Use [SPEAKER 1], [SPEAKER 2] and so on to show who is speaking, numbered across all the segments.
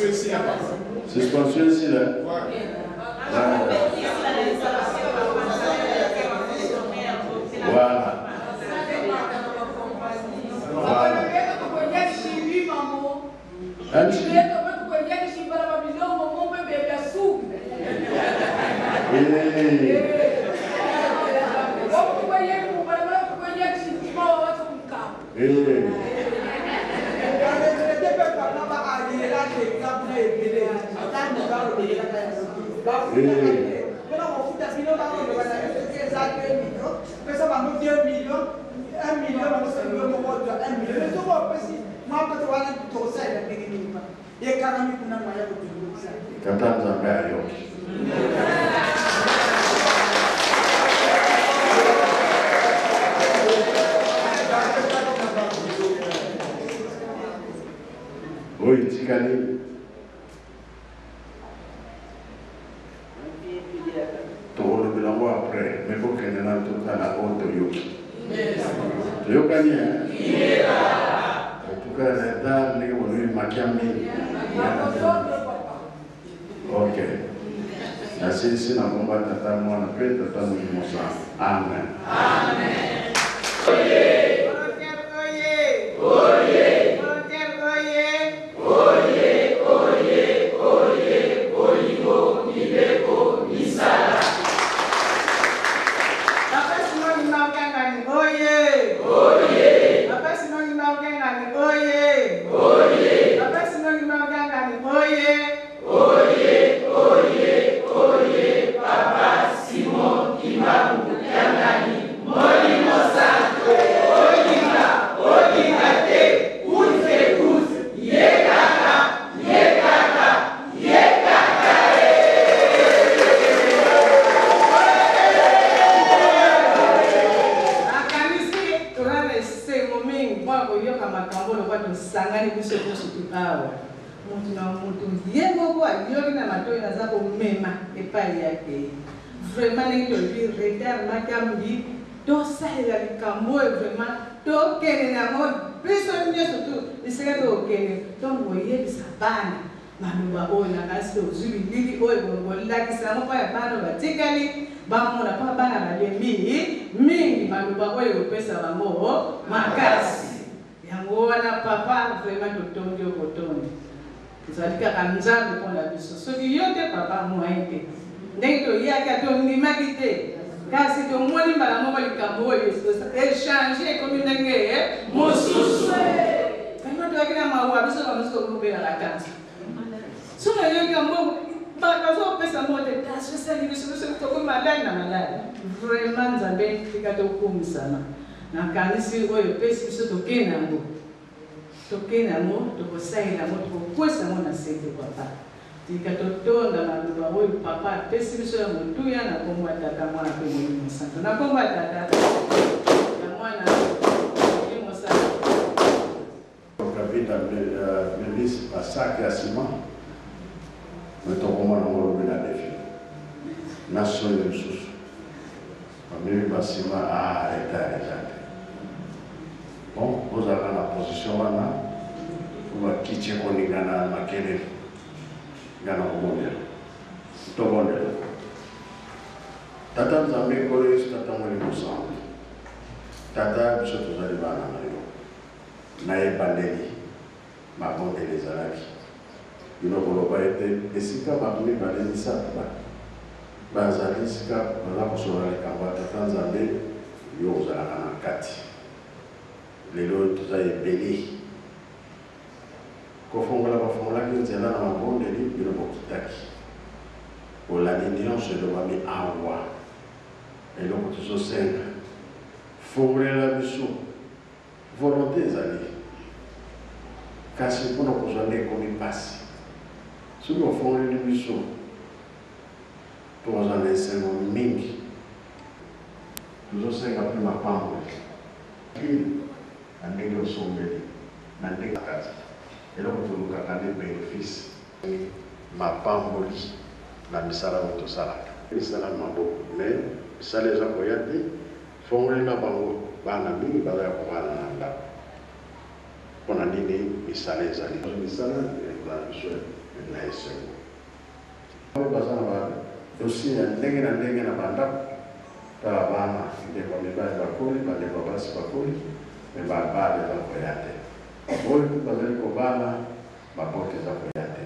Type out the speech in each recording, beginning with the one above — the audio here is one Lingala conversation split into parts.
[SPEAKER 1] Suspension ici, là.
[SPEAKER 2] Suspension ici, là. Voilà. Voilà. Tata Nzambe ayoki. Oyo etikali tokolobela yango après, mais bokende na totala oyo toyoki. Toyokani en tout cas retard ndenge bolobi makia mingi. Ok, nasilisi na kombo ya Tata, Mwana mpe Tata Molimo Santu. Amen.
[SPEAKER 3] Volontaire oye! Oye! Volontaire oye! Oye! Oye! Oye! Bolingo, mibeko, misala. Papa Simon Kimbangu Kiangani oye! Oye! Papa Simon Kimbangu Kiangani oye! Oye! Papa Simon Kimbangu Kiangani oye!
[SPEAKER 4] Oye! Oye! Oye! Papa Simon Kimbangu Kiangani Molimo Santu olinga olinga te coute que coute ye kaka ye kaka ye kaka
[SPEAKER 3] ee. Nakanisi toza na esengo mingi mpo na koyoka makambo lokola tosangani biso nyonso tu awa. Mutu na mutu ye moko ayoki na matoyi naza komema epayi ya kei. Vraiment ndenge tolobi retard makambi tosalela likambo oyo vraiment tokende na yango biso nyonso tu bisika tokokende ntongo koyebisa bana maloba oyo nakanisi tozwi bilili oyo bolakisa yango mpo ya bana oyo batikali bamona mpo bana balembi mingi maloba oyo ekopesa bango makasi. Yango wana papa vraiment totondi yo kotondi ozali kaka nzambe pona biso soki yo te papa moyen te ndenge toyaki ata ondimaki te kasi tomoni mbala moko likambo oyo echange ekomi ndenge mosusu vraiment toyaki na mawa biso bango tokobelaka tanso soki oyoki yango bazopesa moko te tasio esali biso biso tokomi maladi na maladi vraiment nzambe tika tokumisama. Nakanisi oyo epesi biso tokei na yango, tokei na yango, tokosalela yango, tokokwesa yango na se te papa. Tika totonda maloba oyo papa apesi biso ya motuya na kombo ya Tata, Mwana mpe Molimo Santo. Na kombo ya Tata, ya Mwana, Molimo Santo.
[SPEAKER 2] David amemisi ba sac ya ciment mais tokomona yango lobi na defile na soni mosusu bamemi ba ciment ah retard eza te bon bozalaka na position wana po bakiti ekoningana na makelele nga na kobondela tobondela tata nzambe nkolo yesu tata molimo santu tata biso tozali bana na yo Na ebandeli, mabondeli ezalaki. Bino koloba ete esika bato mibale, misato ba, bazali, esika baza kosolola likambo ya Tata Nzambe, yo ozalaka na kati. Lelo oyo toza ebele. Kofongola, bafongolaki nzela na mabondeli, bino bokitaki. Bolandi nionso elobami awa. Eloko tozosenga, fongolela biso. Volonte ezali, kasi mpo na kozwa nde ekomi mpasi. Soki ofongoleli biso, tokozala na esengo mingi. Tozosenga mpe mapamboli. Na ndenge osombeli, na ndenge kati. Eloko tolukaka nde benefice. Mapamboli na misala oyo tosalaka. Misala ya maboko, mais misala eza koya te. Fongolela bango bana mingi baza ya kobala na ndako pona nini misala ezali. Misala ekozala biso Na esengo. Oyo baza na ba dossier ya ndenge na ndenge na ba ndako, tala bana, ndeko ya mibali bakoli, ba ndeko ya basi bakoli, mais ba bala eza koya te. Oyo pe bazali kobala, babota eza koya te.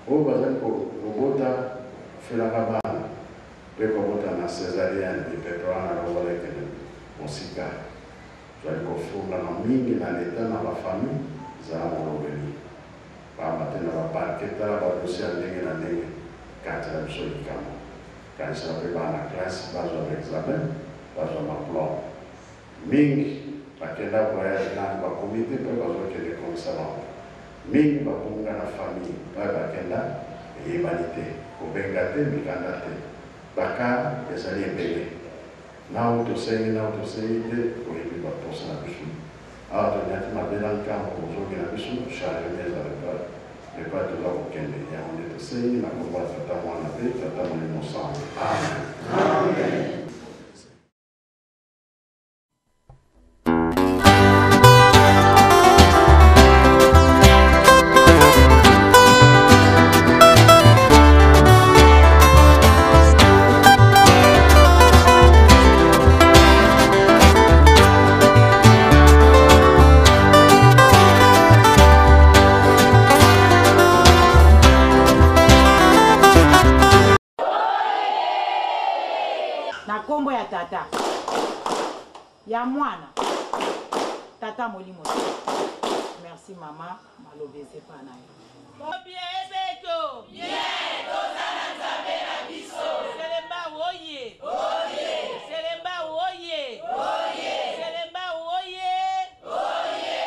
[SPEAKER 2] Oyo bazali kobota, kofelaka bana, pe kobota na cesarienne, mipepe wana longola ekende mosika. Tozali kofundama mingi na leta na ba famille, zala molobeli. Pamba te na ba parquet tala ba dossier ya ndenge na ndenge katela biso likambo. Kanisela pe bana classe bazwa ba examen bazwa maplome. Mingi bakenda voyage nanu bakomi te pe bazo kende komisa bango. Mingi babunga na famille epai bakenda eyebani te. Kobenga te mikanda te. Ba cas ezali ebele. Nao tosengi nao tosengi te oyebi ba posa na biso awa toniati mabela nkambo bozongi na biso chargement ezala epai epai toza kokende yango nde tosengi na kombo ya tata muana pe tata molimo santu amen.
[SPEAKER 1] Na kombo ya tata ya mwana tata molimo merci mama maloba eza epa na yo.
[SPEAKER 4] Bien ebeto. Bien toza na nzambe na biso. Selemba oye. Oye. Selemba oye. Oye. Selemba oye. Oye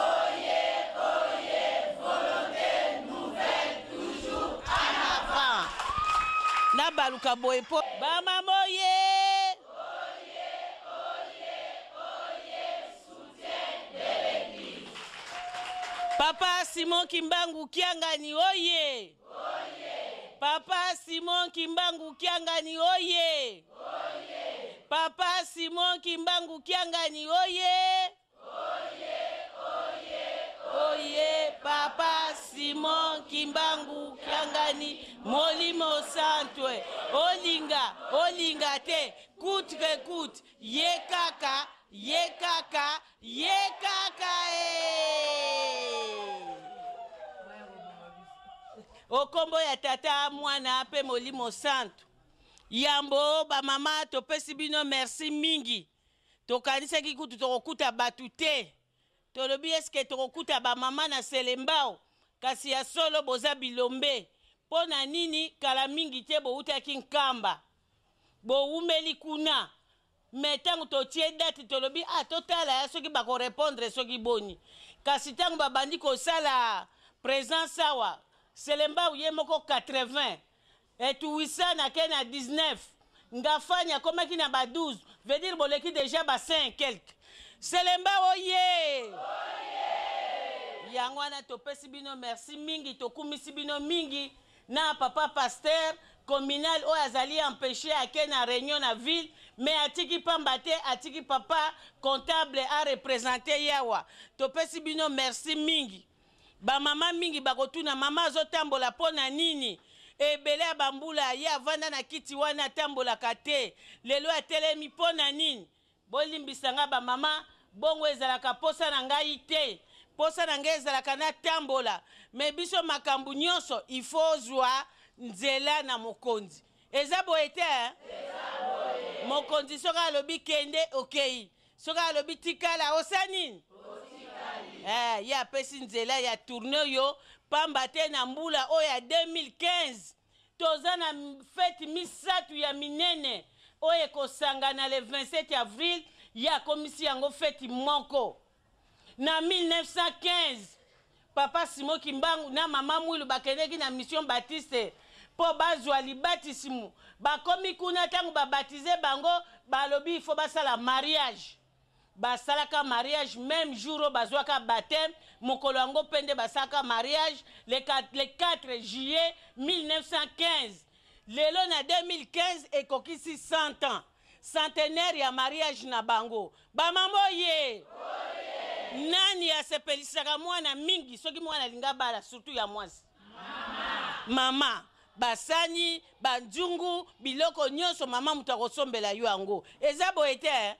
[SPEAKER 4] oye oye volonte nouvelle toujours en avant. Nabaluka boye po ba mama oye. Oye oye oye soutien de l'eglise. Papa Simon Kimbangu Kiangani oye. Papa Simon Kimbangu Kiangani oye. Papa Simon Kimbangu Kiangani oye. Oye Papa Simon Kimbangu Kiangani Molimo Santwe olinga olinga te coûte que coûte ye kaka ye kaka ye kaka ee. Okombo ya tata mwana pe molimo santu yambo ba mama topesi bino merci mingi tokanisaki kutu tokokuta batu te tolobi eske tokokuta ba mama na selembao kasi ya solo boza bilombe mpo na nini kala mingi te bowutaki nkamba bowumeli kuna Mais tango totie date tolobi ah totala ya soki bako repondre soki boni kasi tango babandi kosala presence awa Selembao ye moko 80 etuwisa na ke na 19 Ngafani akomaki na ba 12 veut dire boleki dejà ba 5 quelque Selembao oye yango wana topesi bino merci mingi tokumisi bino mingi na papa pasteur communal oyo azali empeche ake na reunion na ville mais atiki pamba te atiki papa comptable a represente ye awa topesi bino merci mingi ba mama mingi bakotuna mama azotambola mpo na nini ebele ya bambula ye avanda na kiti wana atambolaka te lelo atelemi mpo na nini Bolimbisa nga ba mama, bongo ezalaka posa na ngai te. Posa na ngai ezalaka natambola. Mais biso makambu nionso il faut ozua nzela na mokonzi. Eza boye te hein? Mokonzi soki alobi kende okeyi. Soki alobi tikala osa nini? Eh, ye apesi nzela ya tourne oyo pamba te na mbula oyo ya 2015 Toza na feti misatu ya minene oyo ekosangana le 27 avril, ye akomisi yango feti moko. Na 1915, Papa Simon Kimbangu na Mama Mwilu bakendeki na Mission Baptiste mpo bazwa libatisimu. Bakomi kuna, ntango ba baptiser bango, balobi il faut basala mariage. Basalaka mariage meme jour oyo bazuaka bapteme, mokolo yango pe nde basalaka mariage le 4 juillet 1915. Lelo na 2015 ekokisi 100 ans, centenaire ya mariage na bango. Ba mama oye! Nani asepelisaka mwana mingi soki mwana alingi abala surtout ya mwasi? Mama, basani, banzungu, biloko nyonso mama moto akosombela yo yango. Eza boye te? Eh?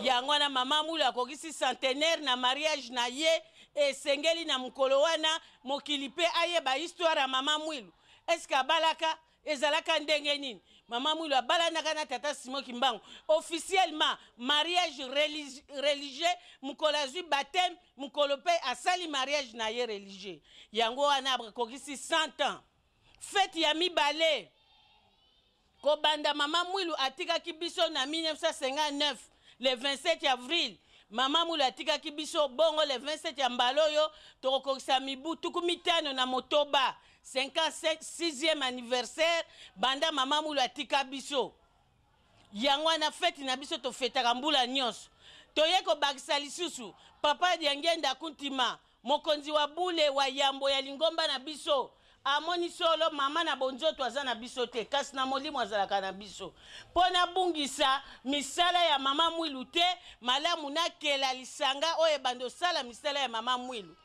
[SPEAKER 4] Yango wana mama Mwilu akokisi centenaire na mariage na ye, esengeli na mokolo wana mokili mpe ayeba histoire ya mama Mwilu. Est-ce que abalaka? Ezalaka ndenge nini? Mama Mwilu abalanaka na tata Simon Kimbangu officiellement, mariage religieux. Mokolo azwi baptême, mokolo mpe asali mariage na ye religieux. Yango wana akokisi 100 ans. Fête ya mibale, kobanda mama Mwilu atikaki biso na 1959 le 27 avril. Mama Mwilu atikaki biso bongo le 27 ya mbala oyo, tokokokisa mibu 56, 56e anniversaire banda mama Mwilu atika biso. Yango wana fête na biso tofetaka mbula nyonso. Toye kobakisa lisusu, papa Diangenda Kuntima, mokonzi wa bule wa yambo ya lingomba na biso, amoni solo mama na bonzoto aza na biso te, kasi na molimo azalaka na biso. Mpo nabungisa misala ya mama Mwilu te, malamu nakela lisanga oyo ebanda osala misala ya mama Mwilu.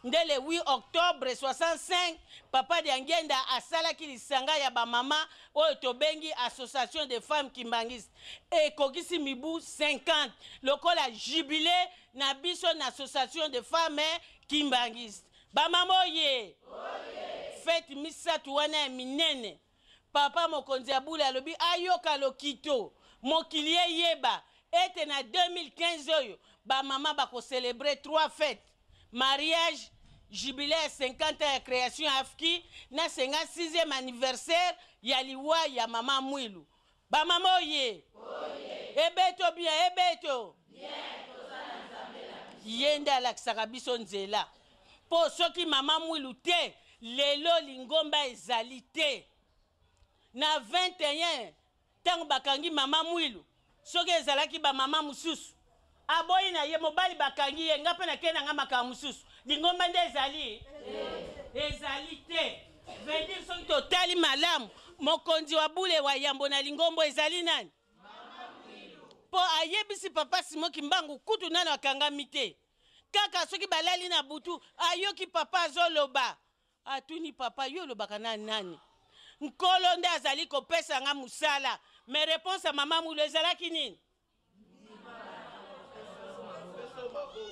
[SPEAKER 4] Nde le 8 octobre 65, papa Diangenda asalaki lisanga ya bamama oyo tobengi Association des femmes kimbanguistes. Ekokisi mibu 50 lokola jubilé na biso na Association des femmes kimbanguistes. Bamama oye! Fête misato wana ya minene. Papa mokonzi ya bule alobi ayoka lokito, mokili eyeba ete na 2015 oyo bamama bakocélébrer 3 fêtes: mariage, jubilé ya 50 ans ya création ya AFKI na 56e anniversaire ya liwa ya mama Mwilu. Bamama oye! Ebeto bien, ebeto ye nde alakisaka biso nzela, mpo soki mama Mwilu te, lelo lingomba ezali te. Na 21, ntango bakangi mama Mwilu, soki ezalaki bamama mosusu, aboyi na ye mobali, bakangi ye, nga mpe nakei na nga makambo mosusu, lingomba nde ezali te. Veut dire, soki totali malamu, mokonzi wa bule wa yambo na lingombo ezali nani? Mpo ayebisi papa Simon Kimbangu kutu nano akangami te, kaka soki balali na butu, ayoki papa azoloba, atuni papa: "Yo olobaka na nani?" "Nkolo nde azali kopesa nga mosala." Mais réponse ya mama Mwilu ezalaki nini?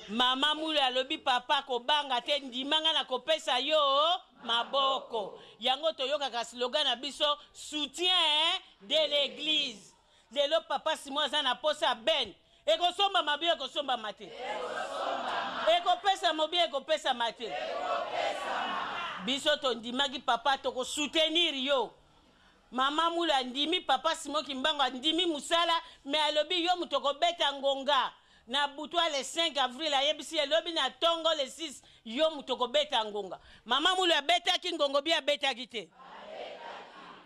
[SPEAKER 4] Mama Mwilu alobi: "Papa, kobanga te, ndima nga na kopesa yo maboko." Yango toyokaka slogan na biso, soutien de l'église. Lelo papa Simon aza na posa benne, ekosombama bio, ekosombama te, ekopesama bio, ekopesama te. Biso tondimaki papa, tokosoutenir yo. Mama Mwilu andimi papa Simon Kimbangu, andimi mosala, mais alobi: "Yo moto okobeta ngonga na butu." Le 5 avril, ayebisi elobi na ntongo le 6, "Yo moto okobeta ngonga." Mama Mwilu abetaki ngongo bi, abetaki te.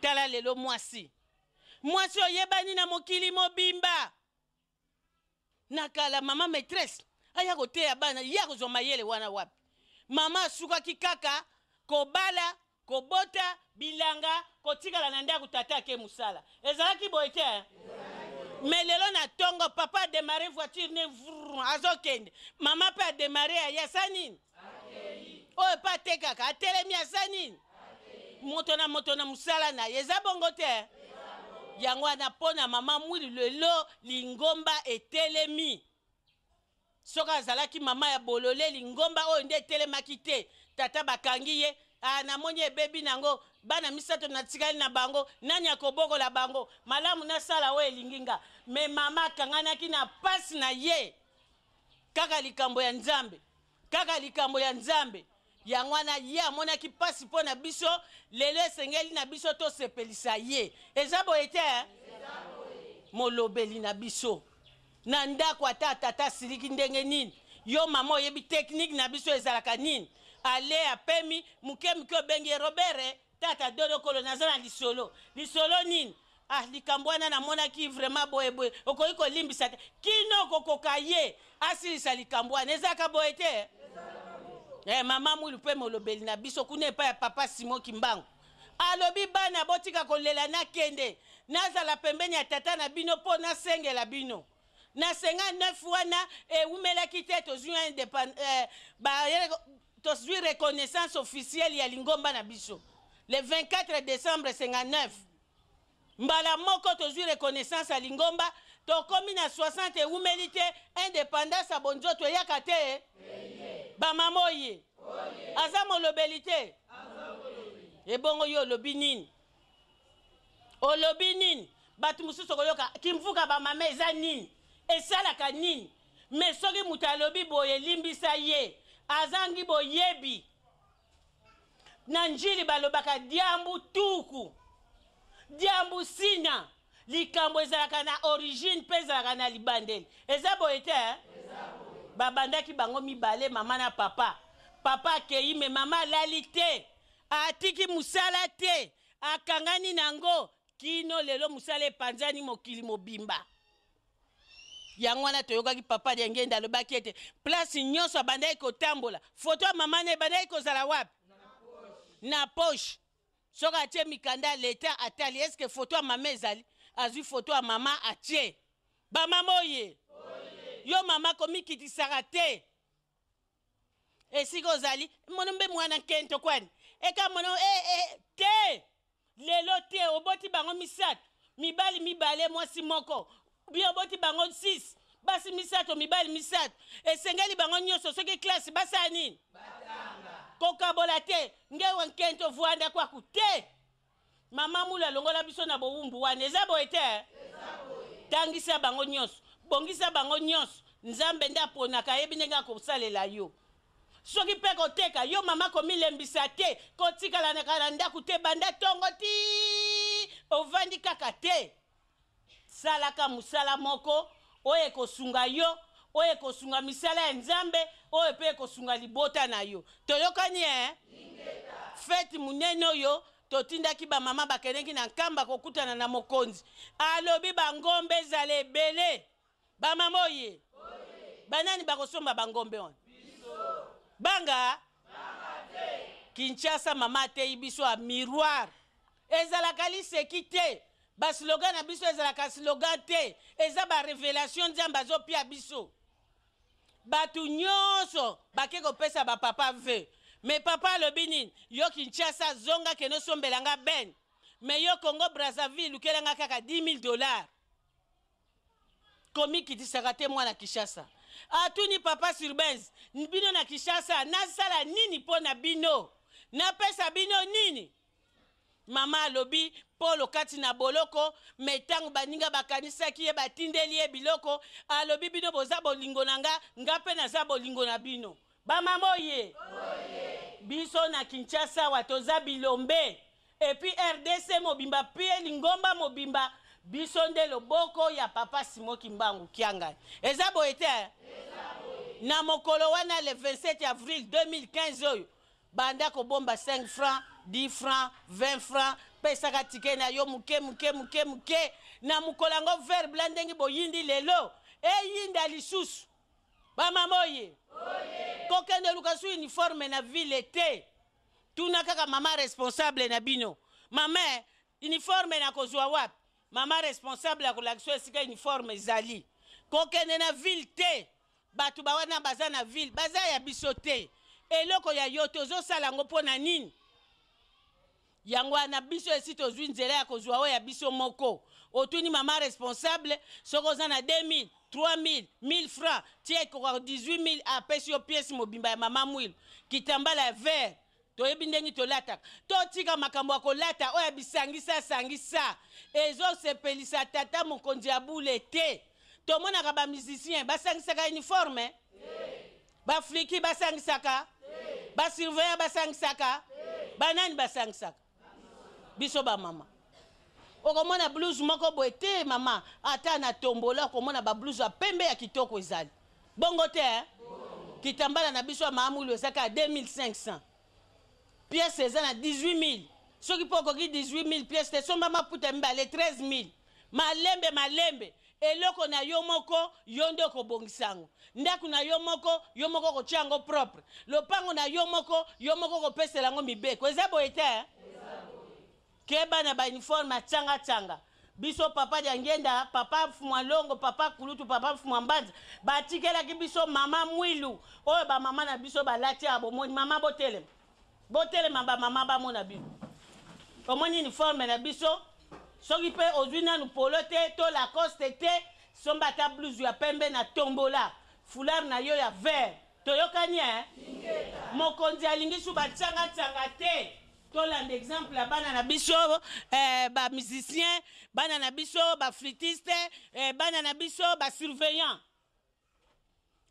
[SPEAKER 4] Tala lelo mwasi, mwasi oyebani na mokili mobimba. Na kala, mama maîtresse aya koteya bana, ye akozwa mayele wana wapi? Mama asukaki kaka kobala, kobota, bilanga, kotikala na ndako, tata ake mosala. Ezalaki boye te? Mais lelo na ntongo, papa adémarrer voiture ne vrr, azokende, mama mpe adémarrer, aye, asa nini oyo mpe atekaka, atelemi, asa nini, moto na moto na mosala na ye. Eza bongo te? Yango wana mpo na mama Mwilu lelo lingomba etelemi. Soki azalaki mama ya bolole, lingomba oyo nde etelemaki te. Tata bakangi ye, ah, namoni ebebi nango, bana misato natikali na bango, nani akobokola bango? Malamu nasala oyo elingi nga. Mais mama akanganaki na pasi na ye kaka likambo ya Nzambe, kaka likambo ya Nzambe. Yango wana ye amonaki mpasi mpo na biso. Lelo esengeli na biso tosepelisa ye. Eza boye te? Molobeli na biso na ndako, ata tata asiliki ndenge nini, yo mama oyebi technique na biso ezalaka nini? Ale apemi moke moke, obengi ye: "Robert, tata dodokolo, naza na lisolo." "Lisolo nini?" "Ah, likambo wana namonaki vraiment boye boye, okoki kolimbisa te?" Kino kokoka ye asilisa likambo wana. Ezalaka boye te? Mama Mwilu mpe molobeli na biso kuna epai ya papa Simon Kimbangu alobi: "Bana, botika kolela, nakende nazala pembeni ya tata na bino mpo nasengela bino." Na 59 wana ewumelaki te, tozwi tozwi reconnaissance officielle ya lingomba na biso. Le 24 décembre 59, mbala moko tozwi reconnaissance ya lingomba, tokomi na 60 ewumeli te, indépendance ya bonzoto eyaka te. Bamama oye, aza molobeli te. Ebongo yo olobi nini? Olobi nini? Bato mosusu okoyoka kimvuka bamama eza nini, esalaka nini? Me soki moto alobi boye, limbisa ye, azangi boyebi. Na njili balobaka diambu tuku diambu sina, likambo ezalaka na origine mpe ezalaka na libandeli. Eza boye te eh? Babandaki bango mibale, mama na papa. Papa akei, me mama alali te, atiki mosala te, akangani nango kino lelo, mosala epanzani mokili mobimba. Yango wana toyokaki papa Diangenda alobaki ete place nyonso abandaki kotambola, foto ya mama na ebandaki kozala wapi? Na poche. Soki atie mikanda ya leta, atali eske foto ya mama ezali, azwi foto ya mama atie. Bamama oye, yo mama komikitisaka te esika ozali, mono mbe mwana nkento kwani eka mono te lelo te. Oboti bango misato, mibali mibale, mwasi moko, bi oboti bango 6, basi misato, mibali misato. Esengeli bango nyonso soki klase basala nini, kokabola te, ngewa nkento vwanda kwaku te. Mama Mulu alongola biso na bowumbu wana. Eza boye te? Tangisa bango nyonso, bongisa bango nyonso. Nzambe nde aponaka, ayebi ndenge akosalela yo. Soki mpe koteka, yo mama komilembisa te, kotikala na ndako te, banda ntongo ti ovandi kaka te. Salaka mosala moko oyo ekosunga yo, oyo ekosunga misala ya Nzambe, oyo mpe ekosunga libota na yo. Toyokani eh? Fete monene oyo totindaki bamama bakendeki na Nkamba kokutana na mokonzi, alobi bangombe ezala ebele. Bamama oye, banani bakosomba bangombe wana? Banga Kinshasa. Mama ateyi biso ya miroir ezalaka liseki te. Baslogan na biso ezalaka slogan te, eza barévélation Nzambe azopia biso. Bato nyonso bake kopesa bapapa ve, me papa alobi nini? Yo Kinshasa, zonga, kende osombelanga ben, me yo Congo Brazzaville, lukelanga kaka 10 000 $. Komikitisaka te mwana Kinshasa. Atuni papa Surbens: bino na Kinshasa, nasala nini mpo na bino? Napesa bino nini? Mama alobi Polo kati na boloko, me ntango baninga bakanisaki ye, batindeli ye biloko. Alobi: bino boza bolingo na nga, nga mpe naza bolingo na bino. Bamama oye, biso na Kinshasa awa toza bilombe, et puis RDC mobimba mpe lingomba mobimba, biso nde loboko ya papa Simo Kimbangu Kiangani. Eza boye te? Na mokolo wana, le 27 avril 2015 oyo, banda kobomba 5 francs, 10 francs, 20 francs, pesaka tike na yo moke moke moke moke. Na mokolo yango, vert blanc ndenge boyindi lelo, eyinda lisusu. Bamama oye, kokende luka su uniforme na ville te. Tuna kaka mama responsable na bino: mama, uniforme nakozwa wapi? Mama responsable akolakisa esika uniforme ezali. Kokende na ville te. Bato bawana baza na ville baza ya biso te. Eloko ya yo tozosala yango mpo na nini? Yango wana biso esi tozwi nzela ya kozwa oyo ya biso moko. Otuni mama responsable, soki oza na 2000, 3000, 1000 francs, tia ekoka 18 000, apesi yo pièce mobimba ya mama Mwilu, kitambala ya vert. Toyebi ndenge tolataka. Totika makambo ya kolata oyo ya bisangisa sangisa, ezosepelisa tata mokonzi ya bule te. Tomonaka bamusicien basangisaka uniforme, bafliki basangisaka, basurveillant basangisaka, banani basangisaka? Biso bamama, okomona blouse moko boye te, mama, ata na tombola okomona bablouse ya pembe ya kitoko ezali bongo te, eh? Kitambala na biso ya maamulu ezaka ya 2500, pièce eza na 18 000. Soki mpo okoki 18 000 pièce te, somba maputa mibale 13 000. Malembe malembe, eloko na yo moko, yo nde okobongisa yango. Ndako na yo moko, yo moko okotia yango propre. Lopango na yo moko, yo moko okopesela yango mibeko. Eza boye te, eh? Keba na bauniforme atianga-tianga. Biso papa Diangenda, papa Mfumwa Longo, papa Kulutu, papa Mfumwa Mbanza batikelaki biso mama Mwilu oyo bamama na biso balati ya bomoni. Mama, botelema, botelema, bamama bamona bino. Omoni uniforme na biso, soki mpe ozwi nanu polo te to Lacoste te, somba ata blouse ya pembe na tombola, foulard na yo ya vert. Toyokani eh? Mokonzi alingi su batsanga-tsanga te. Tolanda exemple ya bana na biso eh, ba musiciens, bana na biso ba flûtiste, eh, bana na biso ba surveillant.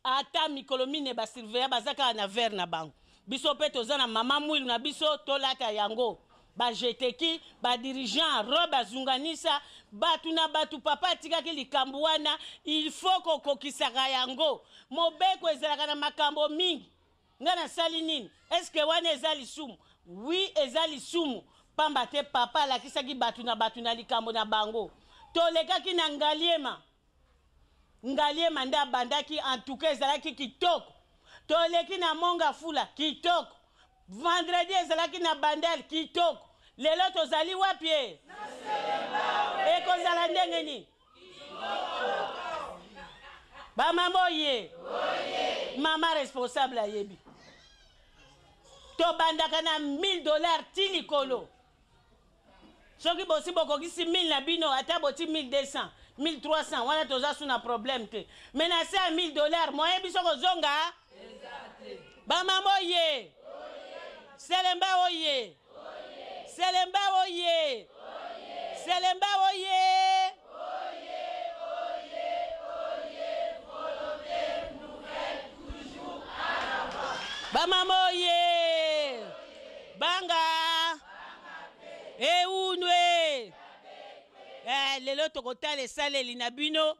[SPEAKER 4] Ata mikolo mine ba surveillant baza kaka na verre na bango. Biso pe toza na mama mwilu na biso tolata yango. Ba jeteki, ba dirigeant, robe azunganisa, batu na batu papa atikaki likambo wana, il faut kokokisaka yango. Mobeko ezalaka na makambo mingi. Nga nasali nini? Est-ce que wana eza lisumu? Oui, eza lisumu, pamba te papa alakisaki batu na batu na likambo na bango. Tolekaki na Ngaliema. Ngaliema nde abandaki, en tout cas ezalaki kitoko. Toleki na Mont-Ngafula, kitoko. Vendredi ezalaki na Bandal, kitoko. Lelo tozali wapi e? Ekozala ndenge nini? Ba mama oye. Mama responsable ayebi. Tobandaka na 1000 dollars ti likolo. Soki bosi bokokisi 1000 na bino, ata boti 1200, 1300, wana toza su na problème te. Mais na se ya 1000 dollars, moyen biso kozonga? Ba mama oye. Selemba oye. Selemba oye. Selemba oye. Ba mama oye. Banga. Eunwe. Eh, lelo tokotala esaleli na bino.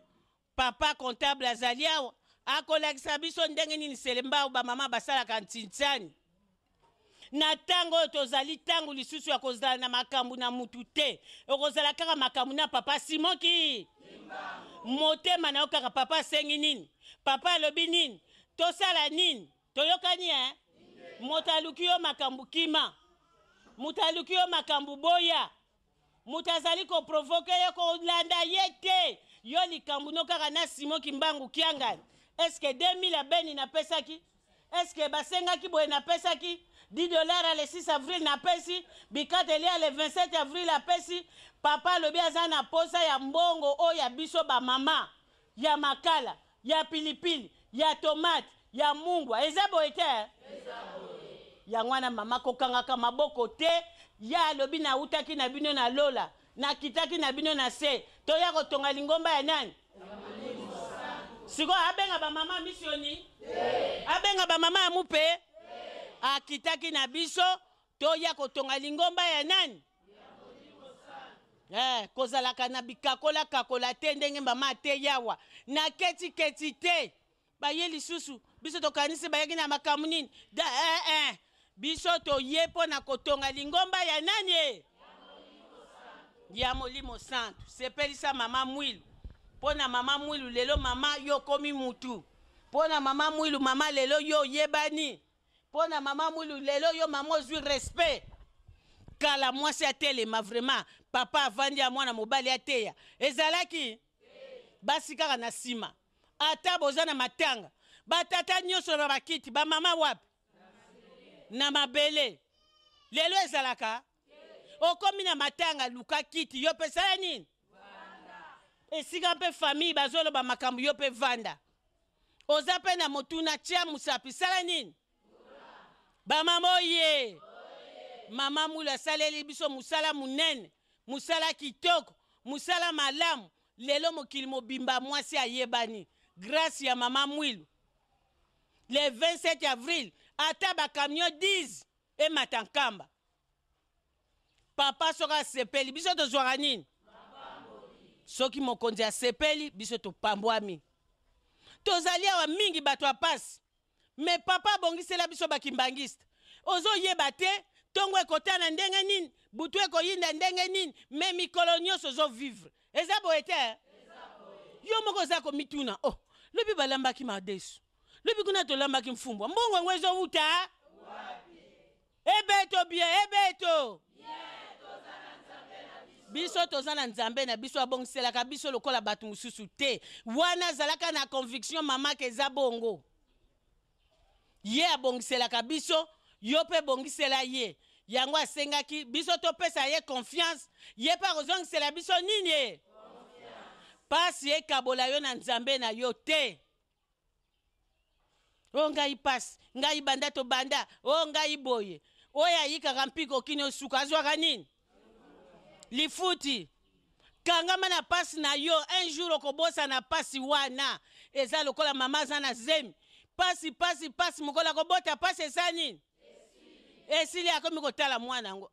[SPEAKER 4] Papa comptable azali awa akolakisa biso ndenge nini Selembao ba mama basalaka ntintiani. Na ntango oyo tozali ntango lisusu ya kozala na makambo na mutu te, okozala kaka makambo na papa Simon ki motema na yo kaka papa asengi nini, papa alobi nini, tosala nini, toyokani eh? Moto aluki yo makambo kima, moto aluki yo makambo boya. Moto azali ko provoquer yo kolanda ye te. Yo likambo no kaka na Simon Kimbangu Kiangani. Est-ce que 2000 ya Beni napesaki? Est-ce que basengaki boye napesaki? 10 dollars ya le 6 avril napesi, bikateli ya le 27 avril apesi. Papa alobi aza na posa ya mbongo oyo ya biso ba mama, ya makala, ya pilipili, ya tomate, ya mungwa. Eza boye te? Yango wana mama kokangaka maboko te. Ya alobi nawutaki na bino na lola, nakitaki na bino na se, toya kotonga lingomba ya nani? Sikoyo abenga ba mama missioni? Abenga ba mama ya mupe? Akitaki na biso, toya kotonga lingomba ya nani? Eh, kozalaka na bikakola kakola te ndenge mama ateyawa na keti keti te. Baye lisusu, biso tokanisi bayaki na makambo nini? Da, eh, eh. Biso toye mpo na kotonga lingomba ya nani e? Ya Molimo Santu. Sepelisa mama Mwilu. Mpo na mama Mwilu lelo mama yo okomi mutu. Mpo na mama Mwilu mama lelo yo oyebani. Mpo na mama Mwilu lelo yo mama ozwi respect. Kala mwasi atelema vraiment, papa avandi ya mwana mobali ateya. Ezalaki basi kaka na sima. Ata boza na matanga, ba tata nyoso na bakiti, ba mama wapi? Na mabele. Lelo ezalaka? Okomi na matanga, luka kiti, yo pe sala nini? Esika pe famille bazoloba makambo, yo pe vanda. Oza pe na motuna, tia musapi, sala nini? Ba mama oye! Mama Mwilu asaleli biso mosala monene, mosala kitoko, mosala malamu. Lelo mokili mobimba mwasi ayebani grace ya mama Mwilu. Le 27 avril ata ba camion 10 emata Nkamba. Papa soki asepeli biso tozwaka nini? Soki mokonzi asepeli biso topambwami. Tozali awa mingi bato ya pasi. Mais papa abongisela biso ba kimbanguiste. Ozo yeba te tongo ekotana ndenge nini, butu ekoyinda ndenge nini, mais mikolo nyoso ozo vivre. Eza boye te? Yo moko oza komituna, oh, lobi balambaki madesu, lobi kuna tolambaki mfumbwa, mbongo yango ezo wuta Ebeto bien, ebeto. Biso toza na Nzambe na biso abongiselaka biso lokola bato mosusu te. Wana azalaka na conviction mama ke eza bongo. Ye abongiselaka biso, yo pe bongisela ye. Yango asengaki biso topesa ye confiance, ye mpe akozongisela biso nini e? Pasi ekabola yo na Nzambe na yo te. O ngai pasi, ngai banda tobanda, o ngai boye. Oyo ayikaka mpiko kino suka azwaka nini? Lifuti. Kangama na pasi na yo, un jour okobosana pasi wana. Eza lokola mama aza na zemi. Pasi, pasi, pasi, mokolo akobota pasi esa nini? Esili, akomi kotala mwana yango.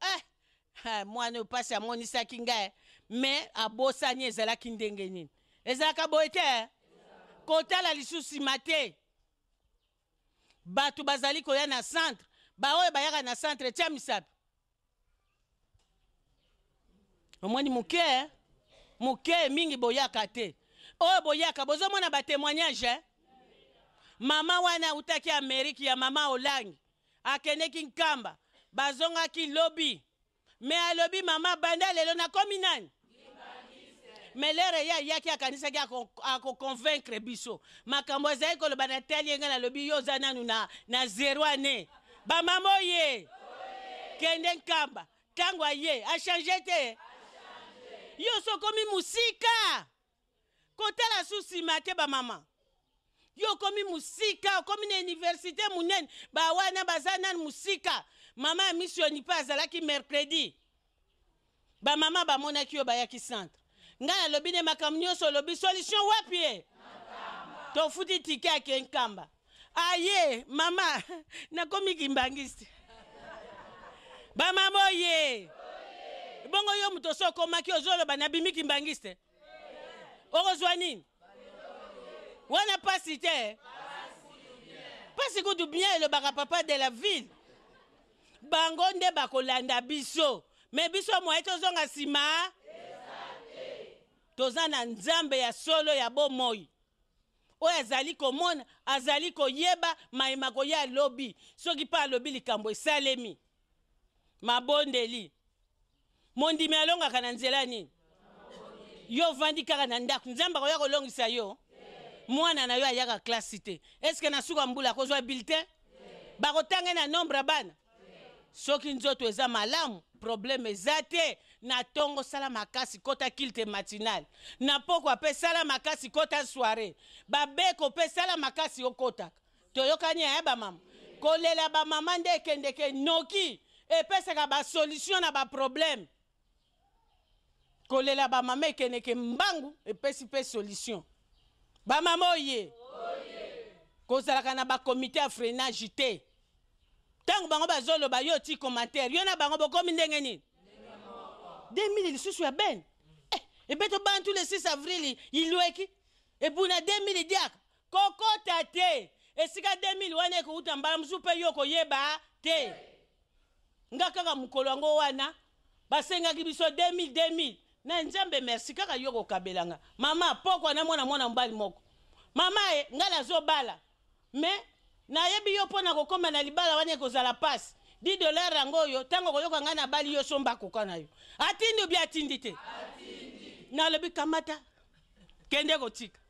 [SPEAKER 4] Eh, mwana oyo pasi amonisaki ngai, me abosani ezalaki ndenge nini. Ezalaka boye te, eh? Kotala lisusu nsima te. Bato bazali koya na centre, baoyo bayaka na centre tia misapi. Omoni moke, eh? Moke mingi boyaka te. Oyo boyaka bozomona ba témoignage, eh? Mama wana autaki Amerike ya mama Olangi, akendeki Nkamba, bazongaki lobi. Me alobi mama banda lelo nakomi nani? Me lere ye ayaki akanisaki akoconvaincre biso. Makambo azali koloba na tali ye, ngai nalobi yo oza nanu na, na zero ane. Bamama oye kende Nkamba, ntango aye achange te. Yo so okomi mosika, kotala su nsima te. Bamama, yo okomi mosika, okomi na université monene, bawana baza nanu mosika. Mama ya missioni mpe azalaki mercredi, bamama bamonaki yo bayaki centre. Ngai nalobi ne makambo nyonso olobi, solution wapi ye? Tofuti tike, ake Nkamba, aye mama nakomi kimbangiste. Bamama oye, bongo yo moto oso okomaki ozoloba nabimi kimbangiste, okozwa nini wana? Pasi te, pasi kutu bien. Elobaka papa de la ville, bango nde bakolanda biso, me biso moye tozonga nsima. Toza na Nzambe ya solo ya bomoi oyo azali komona, azali koyeba mayema koya alobi. Soki mpe alobi likambo esalemi, mabondeli. Mondimi alongaka na nzela nini? Yo ovandi kaka na ndako, Nzambe akoya kolongisa yo? Mwana na yo ayaka klasi te, eske na suka mbula akozwa bulletin? Bakotanga na nombre ya bana? Soki nzoto eza malamu, problème eza te. Na ntongo sala makasi, kota culte matinal. Na pokwa mpe sala makasi, kota soirée. Babeko mpe sala makasi okotaka. Toyokani ya bamama? Kolela bamama nde ekendeke noki, epesaka basolution na baproblème. Kolela bamama ekendeke mbangu, epesi mpe solution. Bamama oye, kozalaka na bakomite ya freinage te. Ntango bango bazoloba, yo ti commentaire, yo na bango bokomi ndenge nini? 2000 lisusu ya ben, eh, ebeto bantu le 6 avril ilweki ebuna 2000 diaka kokota te. Esika 2000 wana ekouta, mbala mosusu mpe yo koyeba te. Nga kaka mokolo yango wana basengaki biso 2000 2000 na Nzambe merci kaka yo kokabelanga mama pokwa na mwana mwana mobali moko. Mama e, ngai nazobala, me nayebi yo mpo na kokóma na libala wana ekozala mpasi. 10 dollar yango oyo, ntango okoyoka ngai nabali yo, somba koka na yo. Atindi obi atindi te? Nalobi kamata, kende kotika.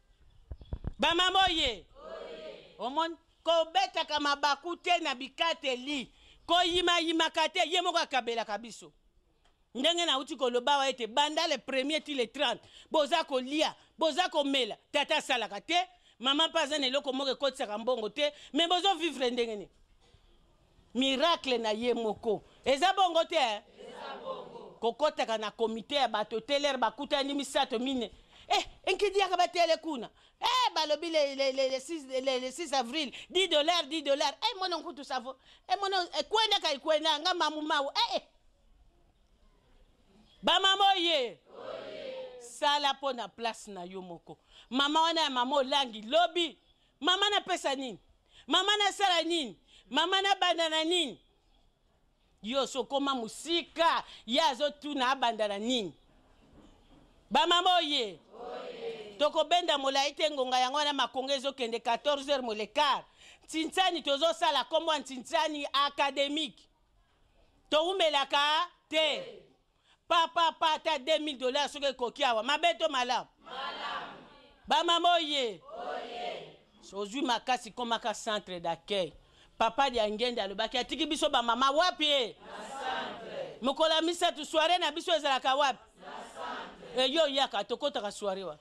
[SPEAKER 4] Bamama oye, omoni kobetaka mabaku te na bikateli, koyimayimaka te. Ye moko akabelaka biso. Ndenge nauti koloba awa ete banda le premier ti le 30 boza kolia, boza komela. Tata asalaka te, mama mpe aza na eloko moko ekotisaka mbongo te, me bozovivre ndenge nini? Miracle na ye moko eza bongo te, eh? Kokɔtaka na komite ya bato te. Lere bakutani misato mine, eh, enkidiaka batele kuna, eh, balobi le 6, le 6 avril 10 dollars, 10 dollars, eh, mono nkutu savo, eh, mono eh, kwenda kai kwenda nga mamu mawu, eh, eh. Bamama oye, sala mpo na place na yo moko. Mama wana ya mama Olangi lobi, mama napesa nini? Mama nasala nini? Mama nabanda na nini? Yo so okóma mosika, ye azotuna abanda na nini. Bamama oye, tokobenda molai te. Ngonga yango wana makongo ezokende 14 heures moins le quart. Ntintsani tozosala nkombo ya Ntintsani académique, towumelaka te. Papa pa ata 2000 dollars soki ekoki awa, mabe to malamu? Bamama oye, ozwi makasi, komaka centre d'accueil. Papa Diangende alobaki atiki biso bamama wapi e? Mokolo ya misato soiree na biso ezalaka wapi? E yo oyaka, tokotaka soiree wana.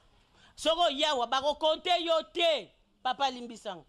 [SPEAKER 4] Soki oyawa bakokonte yo te. Papa limbisanga.